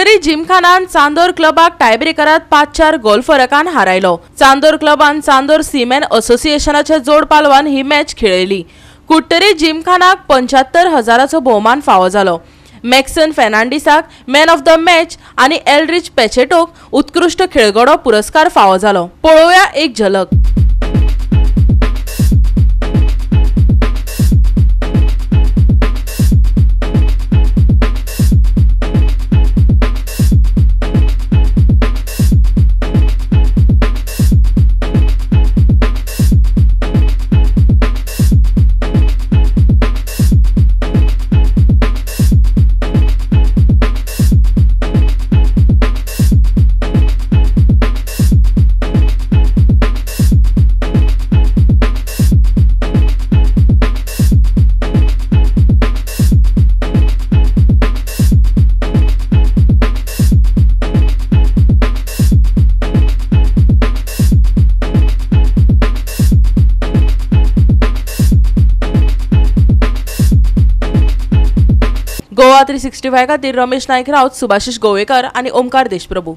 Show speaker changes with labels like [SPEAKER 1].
[SPEAKER 1] कुडटरी जिमखानान चांदोर क्लबाक टायब्रेकरात 5-4 गोल फरकान हारायलो. चांदोर क्लबान चांदोर सीमॅन असोसिएशनाच्या जोड पालवान ही मॅच खेळयली. कुडटरी जिमखानाक 75,000चो भोवमान फावो जालो. मॅक्सन फेर्नांडीसाक मॅन ऑफ the match आनी एल्ड्रिच पेचेटोक उत्कृश्ट खेळगडो पुरस्कार फावो जालो. पळोवया एक झलक. गोवा 365 खातीर रमेश नायक राऊत, सुभाषिश गोवेकर आणि ओमकार देशप्रभू.